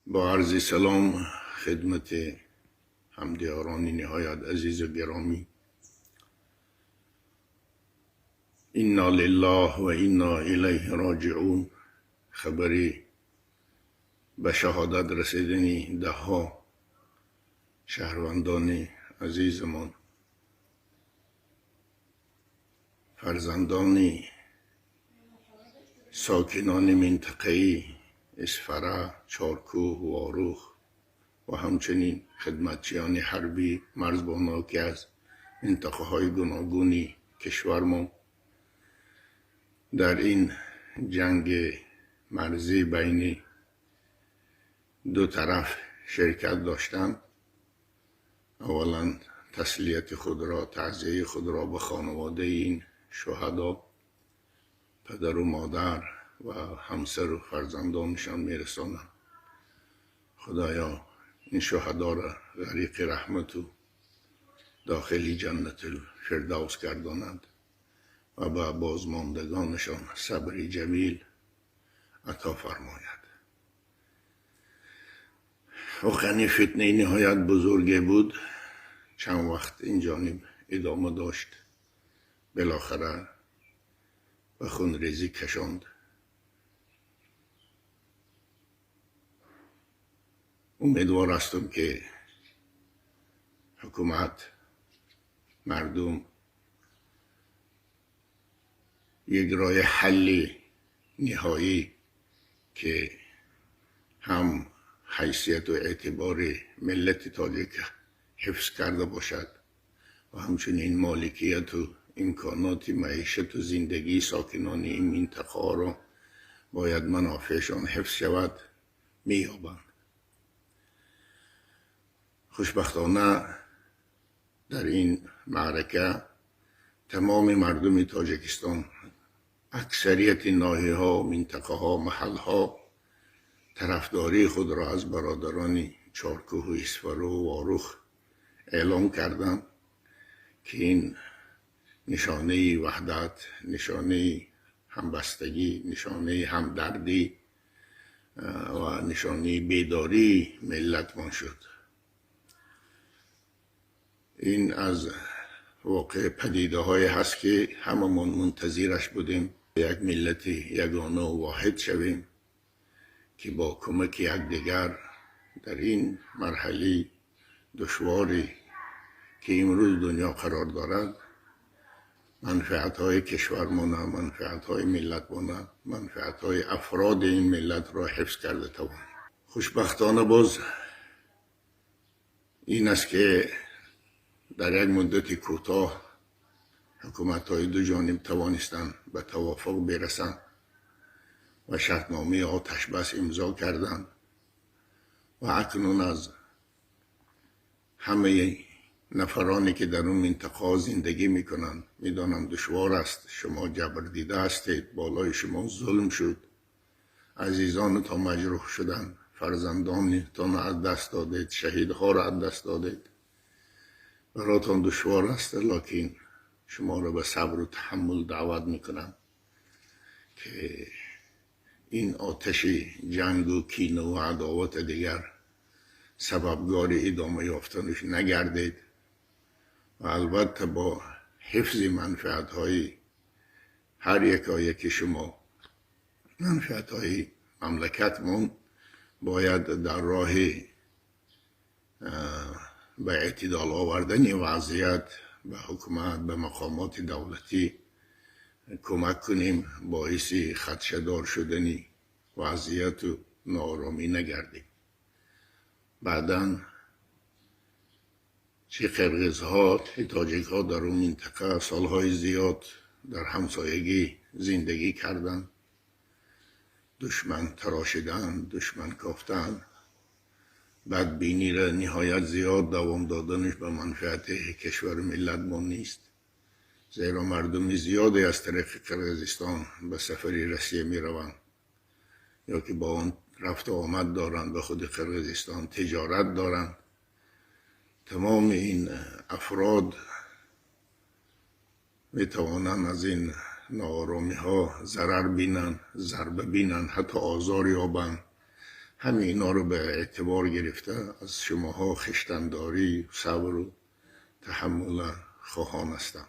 Бо арзи салом хидмати ҳамдиёрони ниҳоят азизу гиромӣ. Инна лиллаҳ ва инна илайҳи роҷиун. Хабари ба шаҳодат расидани даҳҳо шаҳрвандони азизамон, фарзандони сокинони минтақаи Исфара, Чоркӯҳ, Ворух ва ҳамчунин хидматчиёни ҳарбӣ, марзбоно, ки аз минтақаҳои гуногуни кишвармон дар ин ҷанги марзӣ байни ду тараф ширкат доштанд, аввалан таслияти худро, таъзияи худро ба хонаводаи ин шуҳадо, падару модар ва ҳамсару фарзандонашон мерасонам. Худоё, ин шуҳадоро ғариқи раҳмату дохили ҷаннатул фирдавс гардонад ва ба бозмондагонашон сабри ҷамил ато фармояд. Воқеан ин фитнаи ниҳоят бузурге буд, чанд вақт ин ҷониб идома дошт, билохира ба хунрезӣ кашонд. Умедвор ҳастам, ки ҳукумат, мардум як роҳи ҳалли ниҳоӣ, ки ҳам ҳайсияту эътибори миллати тоҷик ҳифз карда бошад ва ҳамчунин моликияту имконоти маишату зиндагии сокинони ин минтақаҳоро бояд манофеъшон ҳифз шавад, меёбанд. Хушбахтона, дар ин маърака тамоми мардуми Тоҷикистон, аксарияти ноҳияҳо, минтақаҳо, маҳалҳо тарафдории худро аз бародарони Чоркӯҳу Исфару Ворух эълон карданд, ки ин нишонаи ваҳдат, нишонаи ҳамбастагӣ, нишонаи ҳамдардӣ ва нишонаи бедории миллатмон шуд. Ин аз воқеъ падидаҳое ҳаст, ки ҳамамон мунтазираш будем, як миллати ягонаву воҳид шавем, ки бо кӯмаки якдигар дар ин марҳалаи душворе, ки имрӯз дунё қарор дорад, манфиатҳои кишвармона, манфиатҳои миллатмона, манфиатҳои афроди ин миллатро ҳифз карда тавонем. Хушбахтона, боз ин аст, ки дар як муддати кӯтоҳ ҳукуматҳои ду ҷониб тавонистанд ба тавофуқ бирасанд ва шартномаи оташбас имзо карданд. Ва акнун аз ҳамаи нафароне, ки дар он минтақаҳо зиндагӣ мекунанд, медонам, душвор аст, шумо ҷабрдида ҳастед, болои шумо зулм шуд, азизонатон маҷрӯҳ шуданд, фарзандонатонро аз даст додед, шаҳидҳоро аз даст додед, баротон душвор аст, лекин шуморо ба сабру таҳаммул даъват мекунам, ки ин оташи ҷангу кинаву адовата дигар сабабгори идома ёфтанаш нагардед ва албатта бо ҳифзи манфиатҳои ҳар якояки шумо, манфиатҳои мамлакатмон бояд дар роҳи ба эътидол овардани вазъият ба ҳукумат, ба мақомоти давлатӣ кӯмак кунем, боиси хадшадор шудани вазъияту нооромӣ нагардем. Баъдан чӣ қирғизҳо, чӣ тоҷикҳо дар он минтақа солҳои зиёд дар ҳамсоягӣ зиндагӣ карданд. Душман тарошидан, душман кофтан, бадбиниро ниҳоят зиёд давом доданаш ба манфиати кишвару миллатмон нест, зеро мардуми зиёде аз тариқи Қирғизистон ба сафари Россия мераванд ё ки бо он рафту омад доранд, ба худи Қирғизистон тиҷорат доранд. Тамоми ин афрод метавонанд аз ин нооромиҳо зарар бинанд, зарба бинанд, ҳатто озор ёбанд. همه اینا رو به اعتبار گرفته از شماها خویشتنداری، صبر و تحمل خواهان هستم.